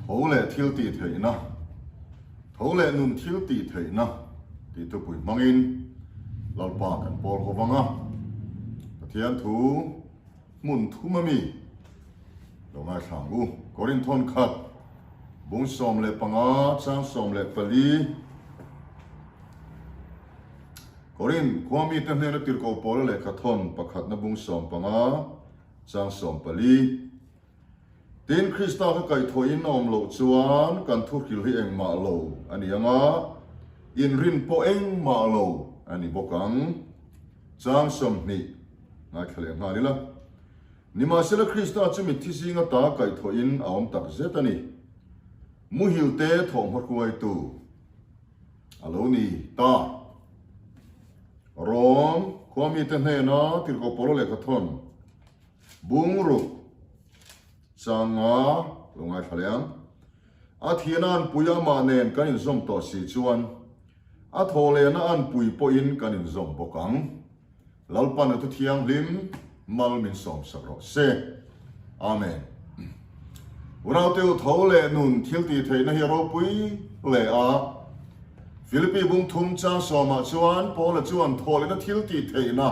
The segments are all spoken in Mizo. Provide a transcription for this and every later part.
Tho leh thil tih theihna, Tho leh nun thil tih theihna tih thupui hmangin Lalpa kan pawl ho vang a, Pathian thu hmun thum a mi lo ngaithla ang u. Korinthon khat bung 15 chang 14. Korin khua mite hnena tirhkoh pawla lehkha thawn pakhatna bung 15 chang 14. Tin, Krista kha kaihthawhin a awm loh chuan kan thuhrilh hi engmah lo a ni ang a, inrin pawh engmah lo a ni bawk ang. Chang 20 ngaithla leh nghal ila. Nimahsela Krista chu mitthi zinga ta kaihthawhin a awm tak zet a ni. Muhilte thawhhma hruaitu. A lo ni ta. Rom khua mite hnena tirhkoh Paula lehkha thawn bungruk changa lo ngaithla leh ang. A thihna anpui amah nen kan inzawm tawh si chuan a thawhlehna anpui pawhin kan inzawm bawk ang. Lalpan a thu thianghlim mal min sawmsak rawh se. Amen. Unaute u tho leh nun thil tih theihna hi a ropui hle a. Philippi bung thum chang sawmah chuan Paula chuan thawhlehna thil tih theihna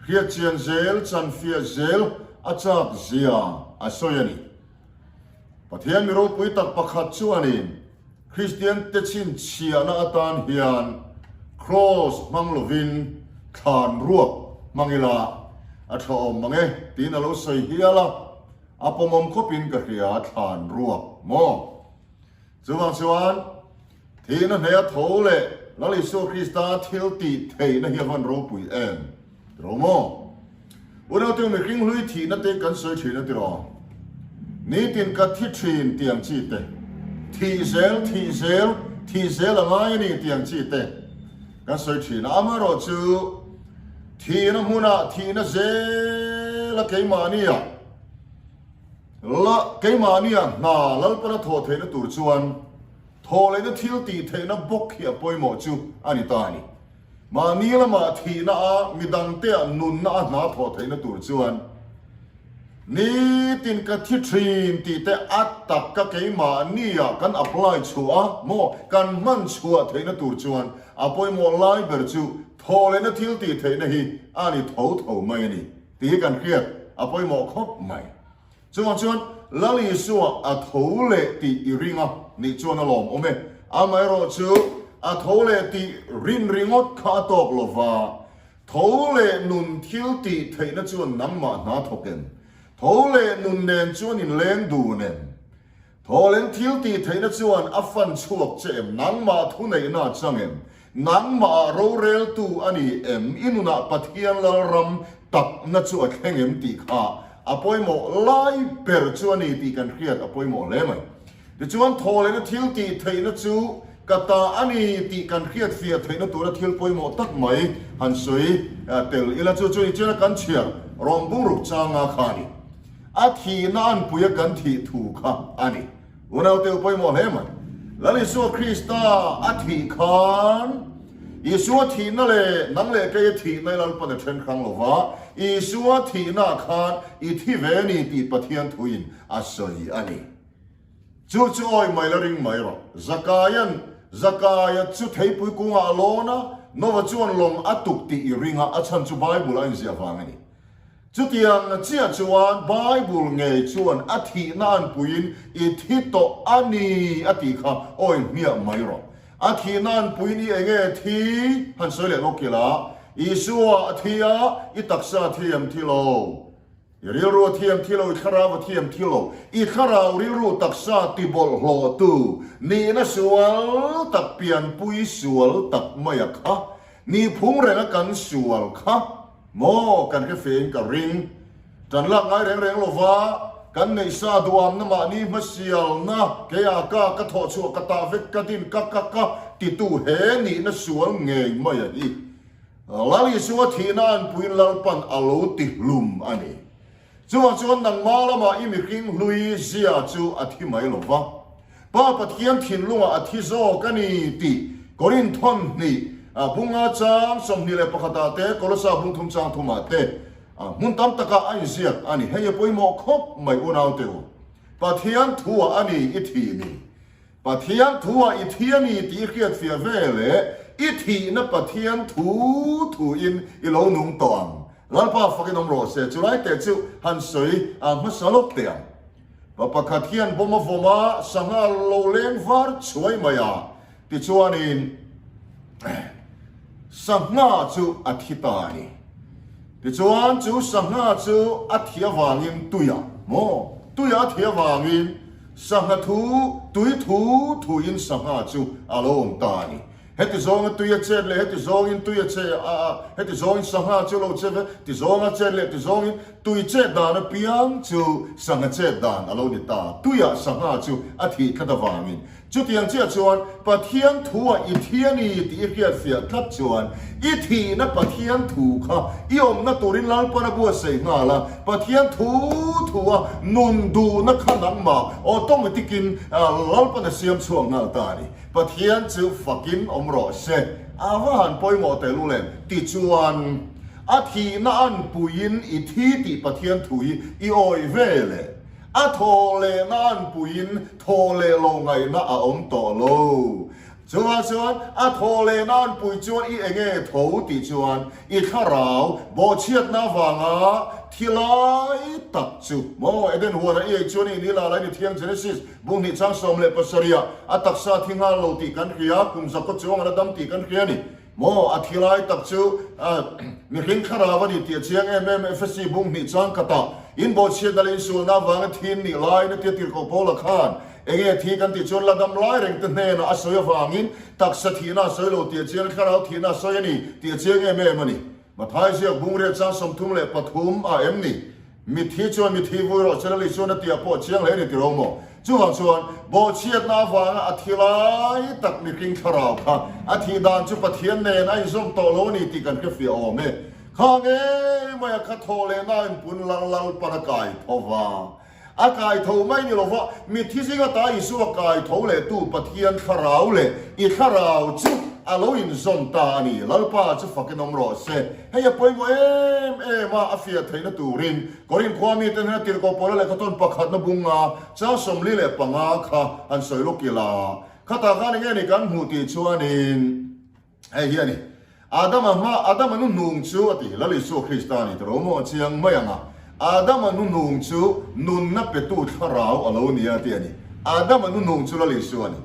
hriatchian zel, chanfiah zel a chak zia a sawi a ni. Pathian mi ropui tak pakhat chuanin Kristian te chhinchhiahna atan hian Kraws hmang lovin thlan ruak hmang ila a tha awm mang e tiin a lo sawi hial a, a pawmawm khawpin ka hria thlan ruak maw? Chuvang chuan thihna hneia tho leh Lal Isua Krista thil tih theihna hi a van ropui em? Tiraw maw? Unaute mihring hlui thihna te kan sawi thin a tiraw? Nitin ka thi thin tih ang chi te, thih zel, thih zel, thih zel a ngai a ni tih ang chi te kan sawi thin a. Amaherawhchu thihna hmunah thihna zel a keimahnia la keimahnia hna Lalpana thawh theihna tur chuan thawh lehna thil tih theihna bawk hi a pawimawh chu a ni ta a ni. Mahni lamah thihna a, midangtea nunna a hna thawh theihna tur chuan nitin ka thi thin tih te a tak ka keimahnia kan apply chhuah a maw kan hman chhuah theihna tur chuan a pawimawh lai ber chu thawh lehna thil tih theihna hi a ni tho tho mai a ni tih hi kan hriat a pawimawh khawp mai. Chuvang chuan Lal Isua a tho leh tih i ring a nih chuan a lawm awm e. Amaherawhchu a tho leh tih rin ringawt kha a tawk lo va, tho leh nun thil tih theihna chuan nangmah hna thawk em? Tho leh nun nen chuan in leng dun em? Tho leng thil tih theihna chuan a fan chhuak che em? Nangmah thuneihna a chang em? Nangmah roreltu a ni em? I nunah Pathian Lalram takna chu a thleng em tih kha a pawimawh lai ber chu a ni tih kan hriat a pawimawh hle mai. Tichuan, thawhlehna thil tih theihna chu ka ta a ni tih kan hriat fiah theihna tura thil pawimawh tak mai han sawi tel ila chu chu ni chian a kan chhiar rawn bungruk changa kha a ni. A thihna anpuia kan thih thu kha a ni. Unaute u pawimawh hle mai. Lal Isua Krista a thih khan Isua thihna leh nang leh kei a thihna i Lalpan a then hrang lo va, Isua thihnaah khan i thi ve a ni tih Pathian thuin a sawi a ni. Chu chu awi mai la ring mai rawh. Zakaia'n Zakaia chu theipui kungah a lawn a, Nova chuan lawng a tuk tih i ring a, a chhan chu Bible a inziah vang a ni. Chutiang chiah chuan Bible ngei chuan a thihna anpuiin i thi tawh a ni a tih kha awi hmiah mai rawh. A thihna anpuiin i enge thi han sawi leh lawk ila, Isua a thi a, i taksa a thi em thi lo, i rilru a thi em thi lo, i thlarau a thi em thi lo, i thlarau rilru taksa ti bawlhhlawhtu nihna sual tak pianpui sual tak mai a kha, nihphung renga kan sual kha. Maw, kan hre fein ka ring. Tan lak ngai reng reng lova, kan neihsa duamna mahni hmasialna keia ka ka thawh chhuah ka tah vek ka din ka ka ka titu he nihna sual ngei mai a hi. Lal Isua thihna anpuiin Lalpan a lo ti hlum a ni. Chuvang chuan nangmah lamah i mihring hlui zia chu a thi mai lo va, Pa Pathian thinlungah a thi zawk a ni tih Korinthon hnih bunga chang 21 ah te, Kolosa bung thum chang thumah te hmun tam takah a inziak a ni. Hei a pawimawh khawp mai unaute u. Pathian thu-ah a ni i thih ni. Pathian thu-ah i thi a ni tih i hriatfiah veleh i thihna Pathian thu thu-in i lo nung tawh ang. Lalpa fakin awm rawh se, chulai teh chu han sawi a hmasa lawk teh ang. Pa pakhat hian bawm a vawm a, sangha lo leng var chhuai mai a, tichuanin sangha chu a thi ta a ni. Tichuan chu sangha chu a thi avangin tuiah, maw? Tuiah a thi avangin sangha thu, tui thu thuin sangha chu a lo awm ta a ni. Heti zawnga tui a chet leh heti zawngin tui a che a, heti zawngin sangha chu lo che ve, ti zawnga chet leh ti zawngin tui chet dan apiang chu sangha chet dan a lo ni ta. Tuiah sangha chu a thih tlat avangin chutiang chiah chuan Pathian thua i thi a ni tih i hriatfiah tlat chuan i thihna Pathian thu kha i awmna turin Lalpan a buatsaih nghal a, Pathian thu thua nun duhna kha nangmah automatic-in Lalpan a siam chhuak nghal ta a ni. Pathian chu fakin awm rawh se, a va han pawimawh teh lul em? Tichuan, a thihna an puiin i thi tih Pathian thu hi i awih ve le. A thaw lehna an puiin thaw leh lo ngaihna a awm tawh lo. Chuvang chuan, a thaw lehna an pui chuan i enge tho tih chuan I thlarau bawhchhiatna avanga thi lai tak chu maw? Eden huanah i ei chuan i inila lai ni thiang Genesis bung hnih chang 17 ah a taksa thi nghal lo tih kan hria, kum zakhaw chuang a la dam tih kan hria a ni maw? A thi lai tak chu mihring thlarau a ni tih a chiang em em Efesi bung hnih chang khatah in bawhchhiatna leh insualna avanga thin nih laiin a tia tirhkoh Paula khan Enge thi kan tih chuan la dam lai reng te hnenah a sawi avangin taksa thihna a sawi lo tih a chiang, thlarau thihna a sawi a ni tih a chiang em em a ni. Mathai ziak bungriat chang 33 ah em ni? Mithi chuan mithi vui rawh Chelali chuan a tih ah pawh a chiang hle a ni ti ro maw? Chuvang chuan bawhchhiatna avanga a thi lai tak mihring thlarau kha a thih dan chu Pathian nen a inzawm tawh lo a ni tih kan hrefiah awm e. Kha ngei mai a kha thawh lehna inpun lal Lalpan a kai tho va. A kai tho mai ni lova, mitthi zinga ta Isua kai tho leh tu Pathian thlarau leh i thlarau chu a lo inzawm ta a ni. Lalpa chu fakin awm rawh se. Hei a pawimawh em em a, a fiah theihna turin Korin khua mite hnena tirhkoh Paula lehkha tawn pakhatna bunga chang 45 kha han sawi lawk ila. Khatah khan enge ni kan hmuh tih chuanin, Hei hi a ni. Adama hma, Adama nu hnung chu a ti, Lal Isua Krista a ni ta ro maw a chiang mai ang a. Adama nu hnung chu nunna petu thlarau a lo ni a ti a ni. Adama nu hnung chu Lal Isua a ni.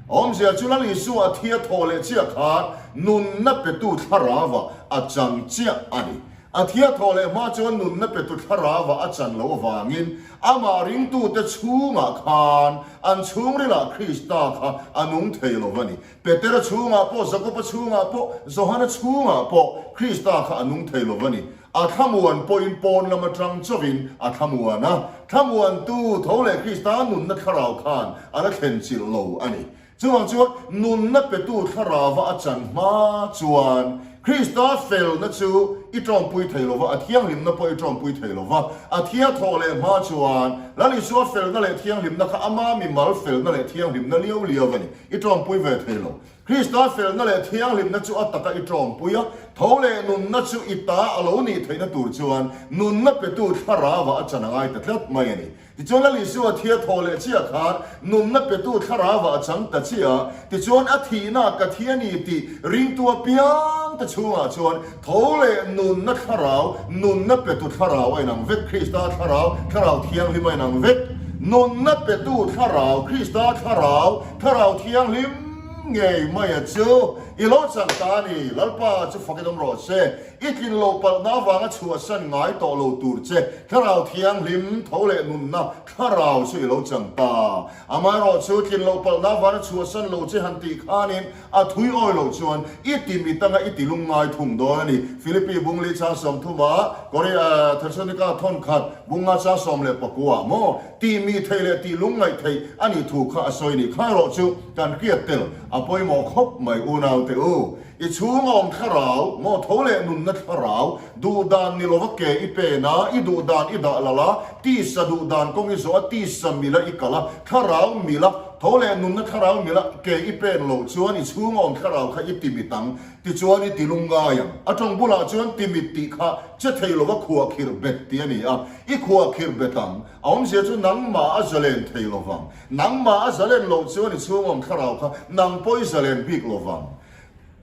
Awmzia chu Lal Isua a thi a thawh leh chiah khan nunna petu thlarauah a chang chiah a ni. A thi a thawh leh hma chuan nunna petu thlarauah a chan loh avangin amah ringtute chhungah khan an chhungrilah Krista kha a nung thei lo va ni. Petera chhungah pawh, Jakoba chhungah pawh, Johana chhungah pawh Krista kha a nung thei lo va ni. A thlamuan pawhin pawn lam atang chauhin a thlamuan a. Thlamuantu tho leh Krista nunna thlarau khan a la thlen chilh lo a ni. Chuvang chuan nunna petu thlarauva a chan hma chuan Krista felna chu i tawmpui thei lo va, a thianghlimna pawh i tawmpui thei lo va. A thia thawh leh hma chuan Lal Isua felna leh thianghlimna kha ama mimal felna leh thianghlimna liau liau a ni. I tawmpui ve thei lo. Krista felna leh thianghlimna chu a taka i tawmpui a, tho leh nunna chu i ta a lo nih theihna tur chuan nunna petu thlarauah a chan a ngai ta tlat mai a ni. Tichuan Lal Isua thia thaw leh chiah khan nunna petu thlarauah a chang ta chiah a, tichuan a thihna ka thi a ni tih ringtu apiang te chhungah chuan tho leh nunna thlarau, nunna petu thlarau a inang vek, Krista thlarau, thlarau thianghlim a inang vek. Nunna petu thlarau, Krista thlarau, Thlarau Thianghlim ngei mai a chu i lo chang ta a ni. Lalpa chu fakin awm rawh se. I tlin loh palhna avanga chhuahsan ngai tawh lo tur che Thlarau Thianghlim tho leh nunna Thlarau chu i lo chang ta. Amaherawh chu tlin loh palhna avanga chhuahsan lo che han tih khanin a thui awi loh chuan i ti mit anga i ti lung ngai thung dawn a ni. Philippi bungli chang 30 ah Kori Thessalonika thawn khat bunga chang 19 ah maw? Tih mi theih leh tih lungngaih theih a nih thu kha a sawi ni. Kha erawh chu kan hriat tel a pawimawh khawp mai unau te u. I chhung a awm thlarau, maw tho leh nunna thlarau, duh dan ni lova ke i pen a, i duh dan i dah lal a, tisa duh dan kawng i zawh a, tisa mila i kal a, thlarau mila. Tho leh nunna thlarau mila ke i pen loh chuan i chhunga awm thlarau kha i timit ang, tichuan i tilung ngai ang. A tawng bulah chuan timit tih kha che thei lova khuah khirh bet tih a ni a, i khuah khirh bet ang. A awmzia chu nangmah a zalen thei lovang. Nangmah a zalen loh chuan i chhunga awm thlarau kha nang pawh i zalen bik lovang.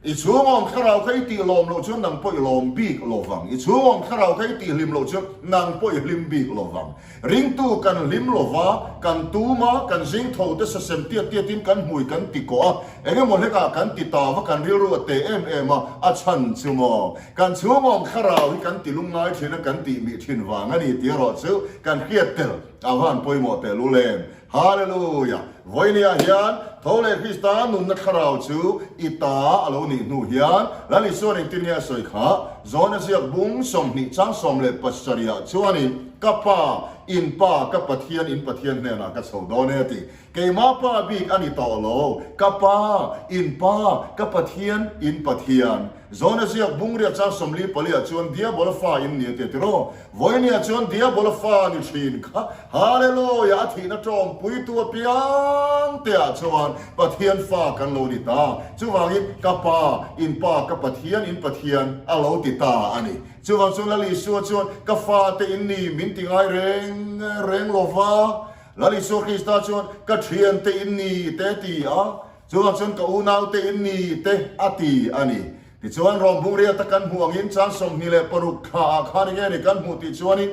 I chhungawm thlarau kha i tih lawm loh chuan nang pawh i lawm bik lo vang. I chhungawm thlarau kha i tih hlim loh chuan nang pawh i hlim bik lo vang. Ringtu kan hlim lo va, kan tum a, kan zing tho te sasem tiat tiatin kan hmui kan ti kawh a, eng emaw hlekah kan ti ta va kan rilru a teh em em a, a chhan chu maw? Kan chhungawm thlarau hi kan ti lungngai thin a, kan tih mih thin vang a ni tih erawh chu kan hriat tel a van pawimawh tehlul em. Hallelujah! Vawinia hian tho leh Krista nunna thlarau chu i ta a lo nih hnu hian Lal Isuan engtin nge a sawi kha? John a ziak bung 20 chang 17 ah chuanin, Ka Pa, in Pa, ka Pathian, in Pathian hnenah ka chho dawn e a ti. Keimah Pa bik a ni tawh lo, ka Pa, in Pa, ka Pathian, in Pathian. John a ziak bung riat chang 44 ah chuan Diabola fa in ni a ti a ti raw? Vawinia chuan Diabola fa ni thin kha Hallelujah a thihna tawngpuitu apiang te ah chuan Pathian fa kan lo ni ta. Chuvangin ka Pa, in Pa, ka Pathian, in Pathian a lo ti ta a ni. Chuvang chuan Lal Isua chuan ka fa te in ni min ti ngai reng reng lo va. Lal Isua Krista chuan ka thian te in ni te ti a. Chuvang chuan ka unau te in ni te a ti a ni. Tichuan Rom bung riata kan hmuh angin chang 26 thla ah khan enge ni kan hmuh tih chuanin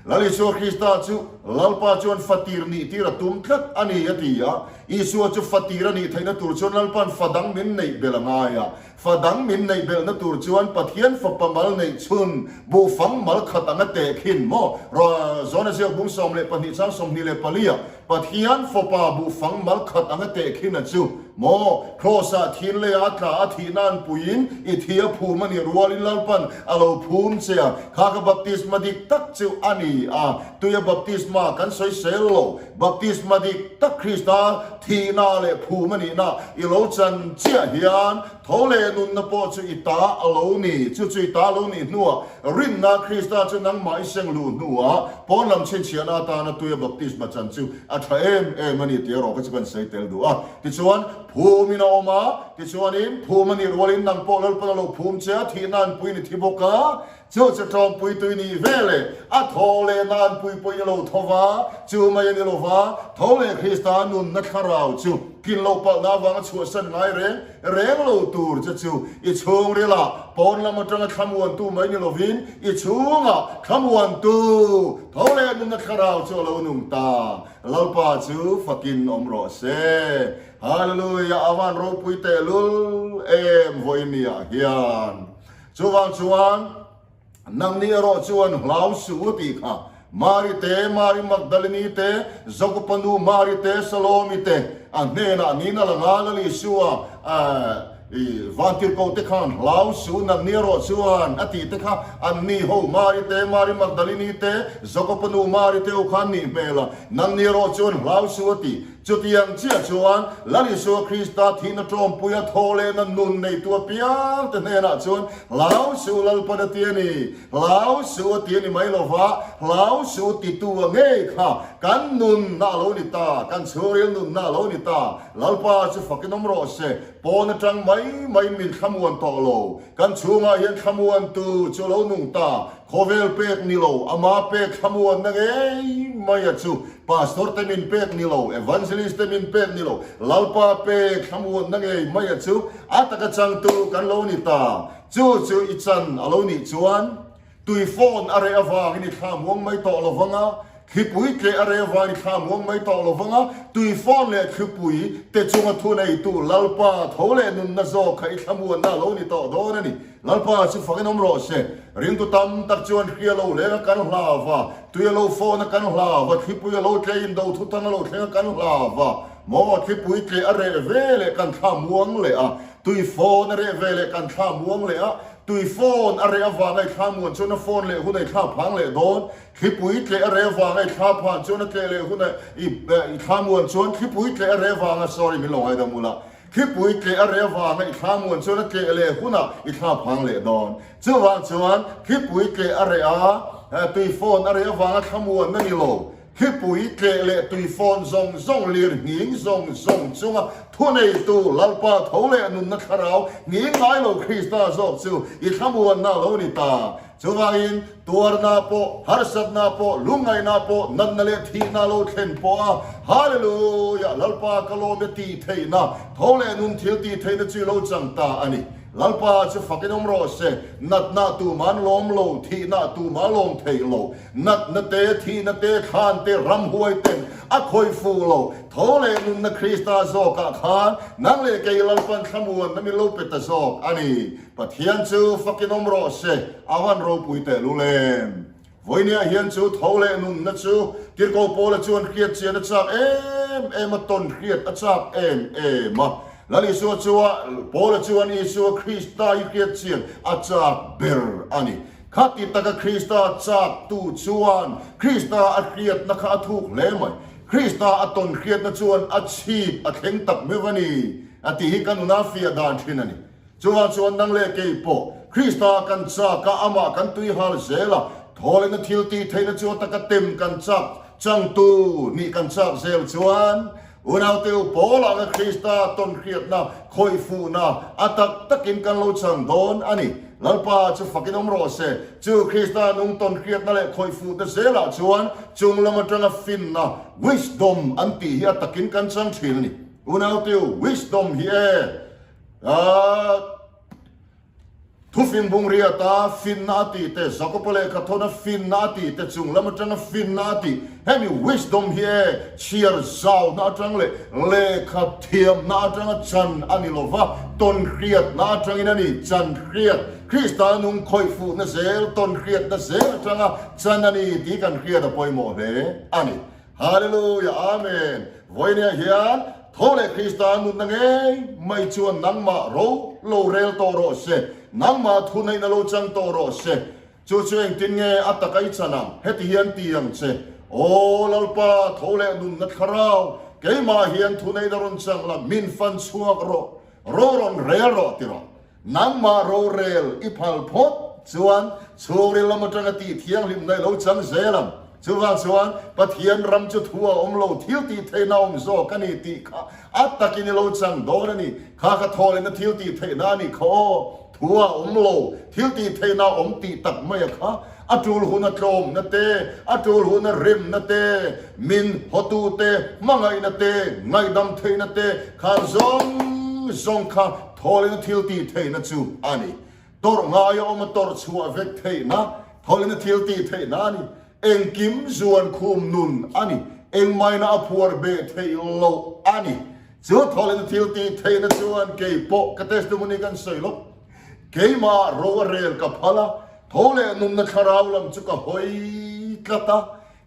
Lal Isua Krista chu Lalpa chuan fatir nih tir a tum tlat a ni a ti a. Isua chu fatir a nih theihna tur chuan Lalpa'n fa dang min neih belh a ngai a. Fa dang min neih belhna tur chuan Pathian fapa mal neih chhun buhfang mal khat anga tehkhin maw? John a ziak bung 12 chang 24 ah Pathian fapa buhfang mal khat anga tehkhin a chu maw? Kraws-ah thin leiah a tla a thihna an puiin i thi a phum a nih rualin Lalpan a lo phum che a, kha ka baptisma dik tak chu a ni a, tuia baptisma kan sawisel lo, baptisma dik tak Krista thihna leh phum a nihna i lo chan chiah hian Tho leh nunna pawh chu i ta a lo ni. Chu chu i ta a lo nih hnuah, rinna Krista chu nangmah i seng luh hnuah, pawn lam chhinchhiahna atana tuia baptisma chan chu a tha em em a ni tih erawh kha chu kan sawi tel duh a. Tichuan, phumin a awm a, tichuanin phum a nih rualin nang pawh Lalpan a lo phum che a, thihna an pui ni thi bawk a. Chu chu ṭawmpui tui nih ve leh a thaw leh na an pui pawhin a lo tho va, chu mai a ni lo va, tho leh Krista nunna thlarau chu tlin loh palhna avanga chhuahsan ngai reng reng lo tur che chu i chhungrilah pawn lam atanga thlamuantu mai ni lovin i chhungah thlamuantu tho leh nunna thlarau chu a lo nung ta. Lalpa chu fakin awm rawh se. Hallelujah! A van ropui tehlul em vawinia hian. Chuvang chuan, Nangni erawh chuan hlau suh u tih kha Mari te, Mari Magdalini te, Jakopa nu Mari te, Salomi te a hnenah niin a lang a, Lal Isua vantirhkoh te khan hlau suh u, nangni erawh chuan a tih te kha anni ho Mari te, Mari Magdalini te, Jakopa nu Mari te ho kha an nih hmel a, nangni erawh chuan hlau suh a tih. Chutiang chiah chuan Lal Isua Krista thihna tawmpuia thaw lehna nun neitu apiang te hnenah chuan Hlau suh Lalpan a ti a ni, hlau suh a ti a ni mai lova, hlau suh titu a ngei kha kan nunna a lo ni ta, kan chhungril nunna a lo ni ta. Lalpa chu fakin awm rawh se, pawn atang mai maiin min thlamuan tawh lo, kan chhungah hian thlamuantu chu a lo nung ta. Khawvel pek ni lo, ama pek thlamuanna ngei mai a chu. Pastor te min pek ni lo, Evangelist te min pek ni lo, Lalpa pek thlamuanna ngei mai a chu. A taka changtu kan lo ni ta. Chu chu i chan a lo nih chuan tui phone a reh avangin i thla muang mai tawh lo vang a, thlipui tleh a reh avangin i thla muang mai tawh lo vang a, tui phone leh thlipui te chunga thuneitu Lalpa tho leh nunna zawk kha i thlamuanna a lo ni tawh dawn a ni. Lalpa chu fakin awm rawh se. Ringtu tam tak chuan hria lo leng a kan hlau va, tui a lo fawn a kan hlau va, thlipui a lo tleh in do thutang a lo thleng a kan hlau va, maw thlipui tleh a reh ve leh kan thla muang leh a, tui fawn a reh ve leh kan thla muang leh a, tui fawn a reh avanga i thla muan chuan a fawn leh hun a i thla phang leh dawn, thlipui tleh a reh avanga i thla phan chuan a tleh leh hun a i thla muan chuan thlipui tleh a reh avanga, sorry min lo ngaidam ula. Thlipui tleh a reh avanga i thla muan chuan a tleh leh hunah i thla phang leh dawn. Chuvang chuan thlipui tleh a reh a, tui fawn a reh avanga thla muan a ni lo. Thlipui tleh leh tuifawn zawng zawng lir nghing zawng zawng chunga thuneitu Lalpa tho leh nunna thlarau nghing ngai lo Krista zawk chu i thlamuanna a lo ni ta. Chuvangin, tuarna pawh, harsatna pawh, lungngaihna pawh, natna leh thihna lo thlen pawh a, Hallelujah! Lalpa ka lawm e tih theihna, tho leh nun thil tih theihna chu i lo chang ta a ni. Lalpa chu fakin awm rawh se, natna tuman lawm lo, thihna tuma lawm theih lo, natna te, thihna te, thlan te, ramhuai ten a khawih fuh lo, tho leh nunna Krista zawkah khan nang leh kei Lalpan thlamuanna min lo pe ta zawk a ni. Pathian chu fakin awm rawh se, a van ropui teh lul em? Vawinia hian chu tho leh nunna chu Tirhkoh Paula chuan hriat chian a chak em em a, tawn hriat a chak em em a. Lal Isua chua Paula chuan Isua Krista hi hriat chian a chak ber a ni. Khati taka Krista chak tu chuan Krista a hriatna kha a thuk hle mai. Krista a tawn hriatna chuan a chhip a thleng tak meuh a ni, a tih hi ka nuna fiah dan thin a ni. Chuvang chuan nang leh kei pawh Krista kan chak a, amah kan tui hal zel a, thawlehna thil tih theihna chu a taka tem kan chak changtu nih kan chak zel chuan unaute u pawl anga Krista tawn hriatna, khawih fuhna a tak takin kan lo chang dawn a ni. Lalpa chu fakin awm rawh se. Chu Krista nung tawn hriatna leh khawih fuhte zelah chuan chung lam atanga finna, wisdom, an tih hi a takin kan chang thin a ni. Unaute u, wisdom hi e! Thufing bungriata finna a tih te, Jakopa lehkha thawna finna a tih te, chung lam atanga finna a tih, hemi wisdom hi e chhiar zauna atang leh lehkha thiamna atanga chan a ni lova, tawn hriatna atangin a ni, chan hriat, Krista nung khawih fuhna zel, tawn hriatna zel atanga chan a ni tih kan hriat a pawimawh hle a ni. Hallelujah Amen Vawinia hian tho leh Krista nunna ngei mai chuan nangmah ro lo rel tawh rawh se, nangmah thuneihna lo chang tawh rawh se. Chu chu engtin nge a taka i chan ang? Heti hian ti ang che, Aw Lalpa, tho leh nunna thlarau, keimah hian thuneihna rawn chang la, min fan chhuak rawh, ro rawn rel rawh ti rawh. Nangmah rorel i phal phawt chuan chhungril lam atanga tih thianghlimna i lo chang zel ang. Chuvang chuan Pathian ram chu thu a awm lo, thil tih theihna a awm zawk a ni tih kha a takin i lo chang dawn a ni. Kha ka thawhlehna thil tih theihna a nih kha aw. Thu a awm lo, thil tih theihna a awm tih tak mai a kha. A tul huna tlawmna te, a tul huna remna te, min hawtu te, hmangaihna te, ngaihdam theihna te kha zawng zawng kha Thawlina thil tih theihna chu a ni. Tawrh ngaia awm a tawrh chhuah vek theihna, thawlina thil tih theihna a ni. Engkim zuan khum nun a ni. Engmaina a phuar beh theih loh a ni. Chu thawlina thil tih theihna chuan kei pawh ka testimony kan sawi lawk. Keimah ro a rel ka phal a, tho leh nunna thlarau lam chu ka hawi tlat a.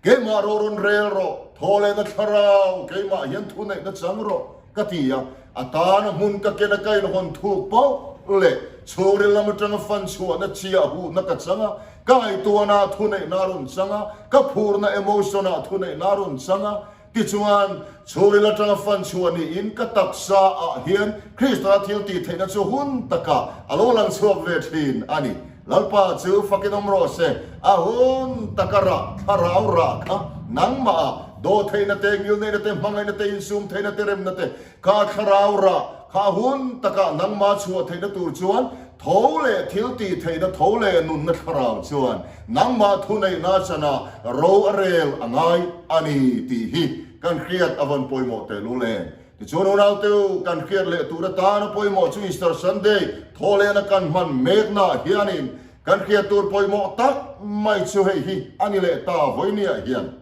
Keimah ro rawn rel rawh, thaw lehna thlarau, keimah hian thu neihna chang rawh, ka ti a. A tana hmun ka ken a ka inhawn thuk pauh leh chhungril lam atanga fan chhuahna chiah huhna ka chang a, ka ngaihtuahna thu neihna a rawn chang a, ka phurna emotion ah thu neihna a rawn chang a. Tichuan, chhungril atanga fan chhuah niin ka taksa ah hian Krista thil tih theihna chu hun takah a lo lang chhuak ve thin a ni. Lalpa chu fakin awm rawh se, a hun taka rah, thlarau rah kha nangmah ah daw theihna te, ngilneihna te, hmangaihna te, insum theihna te, remna te, kha thlarau rah kha a hun takah nangmah chhuah theihna tur chuan tho leh thil tih theihna, tho leh nunna thlarau chuan nangmah thuneihna chanah ro a rel a ngai a ni tih hi kan hriat a vawn pawimawh tehlul em? Tichuan unaute u, kan hriat leh tur atana pawimawh chu Easter Sunday thawhlehna kan hman meknaah hianin kan hriat tur pawimawh tak mai chu hei hi a ni leh ta vawinia hian.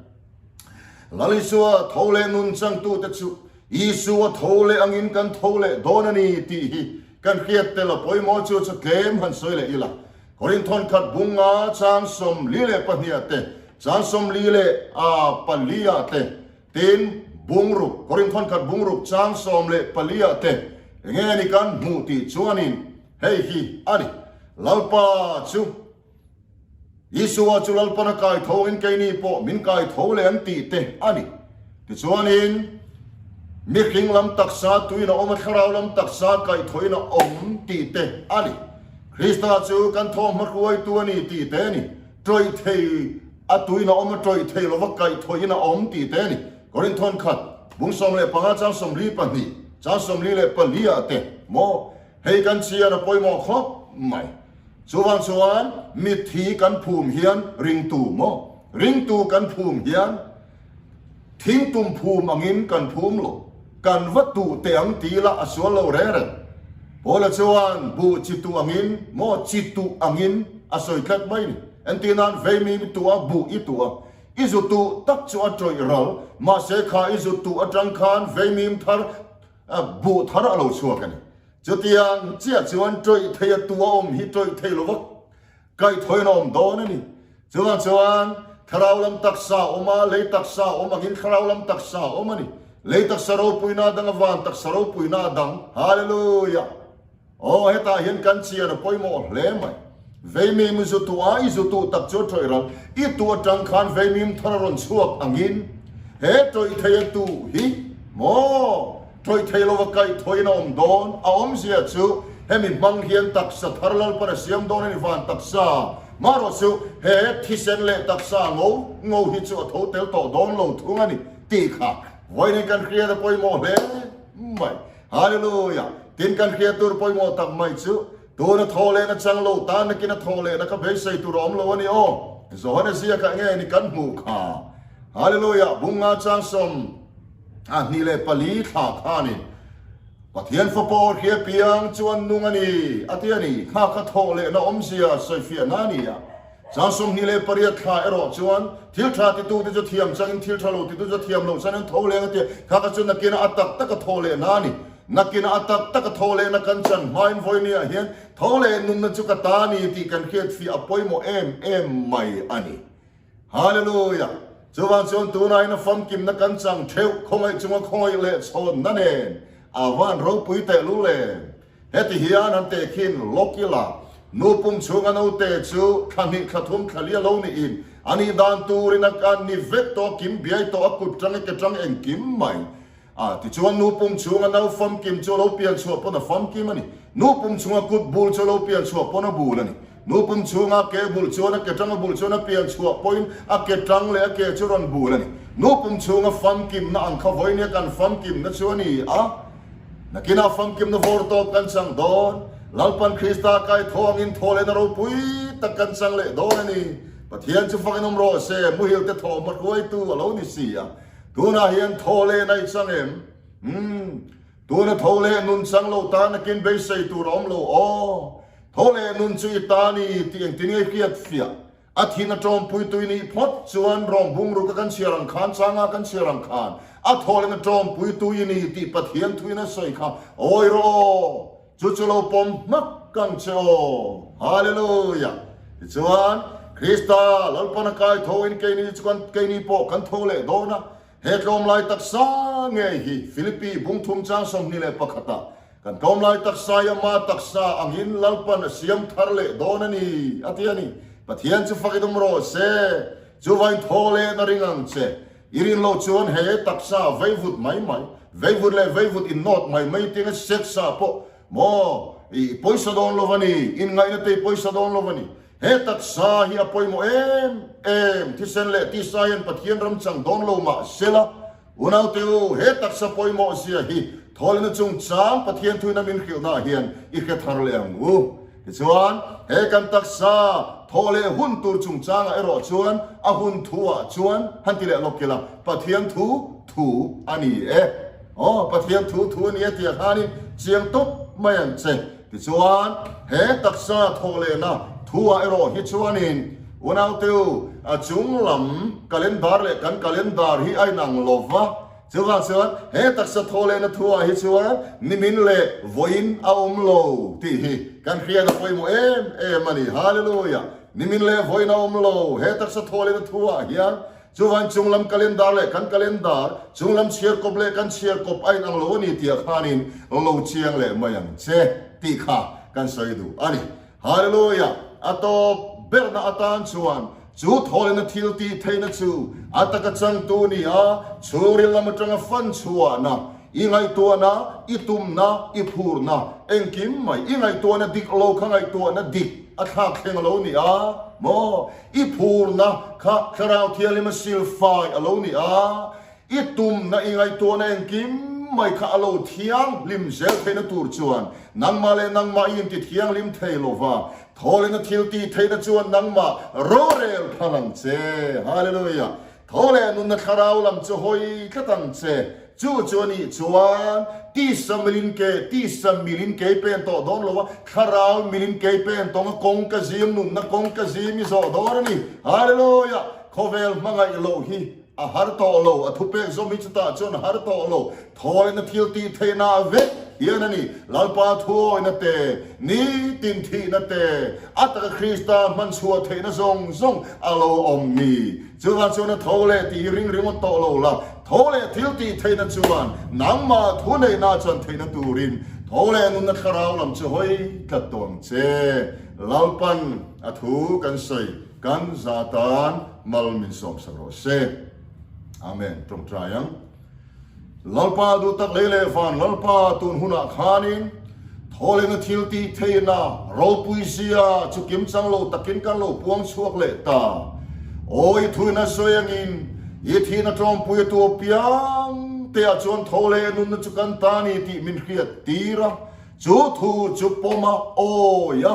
Lal Isua tho leh nun changtute chu Isua tho leh angin kan tho leh dawn a ni tih hi kan hriat tel a pawimawh chu chu tlem han sawi leh ila. Korinthon khat bunga chang 42 ah te, chang 44 ah te, Tin, bungruk, Korinthon khat bungruk chang 14 ah te enge ni kan hmuh tih chuanin hei hi a ni, Lalpa chu Isua chu Lalpan a kai tho in keini pawh min kai tho leh an tih te a ni. Tichuanin mihring lam taksa tuin a awm a, thlarau lam taksa kaihthawhin a awm tih te a ni. Krista chu kan thawhhma hruaitu a ni tih te a ni. Tawih thei. A tuin a awm a tawih thei lova kaihthawhin a awm tih te a ni. Korinthon khat, bung 15 chang 42, chang 44 ah te maw hei kan chian a pawimawh khawp mai. Chuvang chuan mitthi kan phum hian ringtu maw ringtu kan phum hian thingtum phum angin kan phum lo, kan va tuh teh ang ti ila a sual lo reng reng. Paula chuan buh chi tuh angin maw chi tuh angin a sawi tlat mai ni. Entir nan veimi tuh a buh i tuh a, i zu tuh tak chu a tawih ral, mahse kha i zu tuh atang khan veimim thar buh thar a lo chhuak a ni. Chutiang chiah chuan tawih thei a tuh a awm hi tawih thei lova kaihthawin a awm dawn a ni. Chuvang chuan thlarau lam taksa a awm a, lei taksa a awm angin thlarau lam taksa a awm a ni. Lei taksa ropuina a dang a, van taksa ropuina a dang. Hallelujah! Aw, hetah hian kan chian a pawimawh hle mai. Veimim zu tuh a, i zu tuh tak chu a tawih ral. I tuh atang khan veimim thar a rawn chhuak angin he tawih thei a tuh hi maw tawih thei lova kaih thawiin a awm dawn. A awmzia chu hemi hmang hian taksa thar Lalpan a siam dawn a ni van taksa. Marawh chu he thisen leh taksa ngo ngo hi chu a tho tel tawh dawn lo thung a ni tih kha vawiin kan hriat a pawimawh hle mai. Hallelujah! Tin kan hriat tur pawimawh tak mai chu, tuna thaw lehna chang lo tan nakin a thaw lehna kha beisei tur a awm lo a ni aw. Johana ziakah nge ni kan hmuh kha? Hallelujah! Bunga chang 24 thla khanin Pathian fapa aw hria piang chu an nung a ni a ti a ni. Kha kha thaw lehna awmzia sawifiahna a ni a. Chang 28 thla erawh chuan thil tha titute chu thiam changin thil tha lo titu chu thiam loh chuan an tho leng a ti a, kha kha chu nakinah a tak taka thaw lehna a ni. Nakinah a tak taka thaw lehna kan chan hmain vawinia hian tho leh nunna chu ka ta a ni tih kan hriat fih a pawimawh em em mai a ni. Hallelujah! Chuvang chuan tunah hian a famkimna kan chang theuh khawngaih chunga khawngaih leh chhawnna nen a van ropui tehlul em! Heti hian an tehkhin lawk ila, nu pum chhunga naute chu thla hnih thla thum thla li a lo niin a nih dan turin a kan ni vek tawh a, kim biai tawh a, kut tang e ke tang engkim mai a. Tichuan nu pum chhunga nau famkim chu a lo pian chhuah pawn a famkim a ni. Nu pum chhunga kut bul chu a lo pian chhuah pawn a bul a ni. Nu pum chhunga ke bul chuan a ke tang a bul chuan a pian chhuah pawhin a ke tang leh a ke chu rawn bul a ni. Nu pum chhunga famkimna ang kha vawinia kan famkimna chu a ni a. Nakinah famkimna vawr tawp kan chang dawn. Lalpan Krista kai thaw angin thaw lehna ropui tak kan chang leh dawn a ni. Pathian chu fakin awm rawh se, muhil te thawhhma hruaitu a lo ni si a. Tunah hian thaw lehna i chang em? Umm, tuna tho leh nun chang lo ta nakin beisei tur a awm lo aw. Tho leh nun chu i ta ni tih engtin nge hriat fiah? A thin a tawmpui tui nih phawt chuan rawng bungruk a kan chhiar ang khan, changa kan chhiar ang khan a thawlin a tawmpui tui i ni tih Pathian thuin a sawi kha awi rawh aw, chu chu lo pawm hmak ang che aw. Hallelujah! Tichuan, Krista Lalpan a kai tho in keini chu kan keini pawh kan tho leh dawn a, he tlawmlai taksa ngei hi Philippi bungthum chang 21 ah Kan tlawmlai taksa i ama taksa angin Lalpan a siam thar leh dawn a ni, a ti a ni. Pathian chu fak i dum rawh se, chuvain thaw leh na ring ang che. I rin loh chuan he taksa veivut mai mai, veivut leh veivut innawt mai mai tinga seksa pawh maw i pawisa dawn lo a ni, inngaihna te i pawisa dawn lo a ni. He taksa hi a pawimawh em em, thisen leh tisa hian Pathian ram chang dawn lo mah sela, Unaute u, he taksa pawimawh zia hi thawlina chungchang Pathian thuina min hrilhnaah hian i hre thar leh ang u. Tichuan, he kan taksa thawh leh hun tur chungchangah erawh chuan a hun thuah chuan han ti leh lawk ila, Pathian thu thu a ni e. Aw, Pathian thu thu a ni e tih ah khanin chiang tawp mai ang che. Tichuan, he taksa thawh lehna thuah erawh hi chuanin Unaute u, a chung lam calendar leh kan calendar hi a inang lo va, chuvang chuan he taksa thaw lehna thuah hi chuan nimin leh vawiin a awm lo tih hi kan hriat a pawimawh em em a ni. Hallelujah! Nimin leh vawiin a awm lo he taksa thaw lehna thuah hian chuvang chung lam calendar leh kan calendar, chung lam chhiarkawp leh kan chhiarkawp a inang lo a ni tih ah khanin lo chiang leh mai ang che tih kha kan sawi duh a ni. Hallelujah! A tawp berna atan chuan chu thawlina thil tih theihna chu a taka changtu ni a, chhungril lam atanga fan chhuahna, i ngaihtuahna, i tumna, i phurna, engkim mai i ngaihtuahna dik lo kha ngaihtuahna dik. a thlak thleng a lo ni a maw? I phurna kha Thlarau Thianghlim a silfai a lo ni a, i tumna i ngaihtuahna engkim mai kha a lo thianghlim zel theihna tur chuan nangmah leh nangmah i inti thianghlim thei lo va, thawlehna thil tih theihna chuan nangmah rorel phal ang che. Hallelujah! Tho leh nunna thlarau lam chu hawi tlat ang che. Chu chu a nih chuan tisa milin ke tisa milin kei pen tawh dawn lo a, thlarau milin kei pen tawng a kawng ka zim nunna kawng ka zim i zawh dawn a ni. Hallelujah! Khawvel hmangaih loh hi a har tawh lo, a thupek zawm hi chutah chuan a har tawh lo. Thawlehna thil tih theihna vek hian a ni. Lalpa thuawina te, nitin thihna te, a taka Krista hman chhuah theihna zawng zawng a lo awm ni. Chuvang chuan a tho leh tih hi ring ringawt tawh lo la, tho leh thil tih theihna chuan nangmah thuneihna chuan theihna turin tho leh nunna thlarau lam chu hawi tlat tawh ang che. Lalpan a thu kan sawi kan za tan mal min sawmsak rawh se. Amen. Tawngtai ang. Lalpa duh tak lei leh van Lalpa tun hunah khanin thawlena thil tih theihna ropui zia chu kim chang lo takin kan lo puang chhuak leh ta. Aw i thuina sawi angin i thihna tawngpui a tu apiang te ah chuan tho leh nunna chu kan ta ni tih min hriat tir a, chu thu chu pawm a awi a,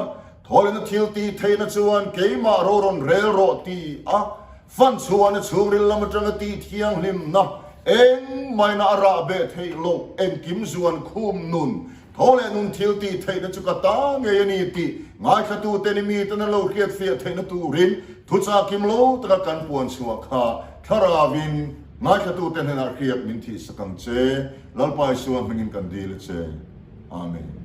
thawlena thil tih theihna chuan keimah ro rawn rel rawh ti a Fan chhuahna chhungril lam atanga tih thianghlimna engmahina a rah beh theih loh engkim zuan khum nun, tho leh nun thil tih theihna chu ka ta ngei a ni tih ngaithlatute ni miten an lo hriatfiah theihna turin thuchah kim lo taka kan puan chhuah kha thlarauin ngaithlatute hnenah hriat min thihsak ang che. Lalpa Isua hmingin kan dil a che. Amen.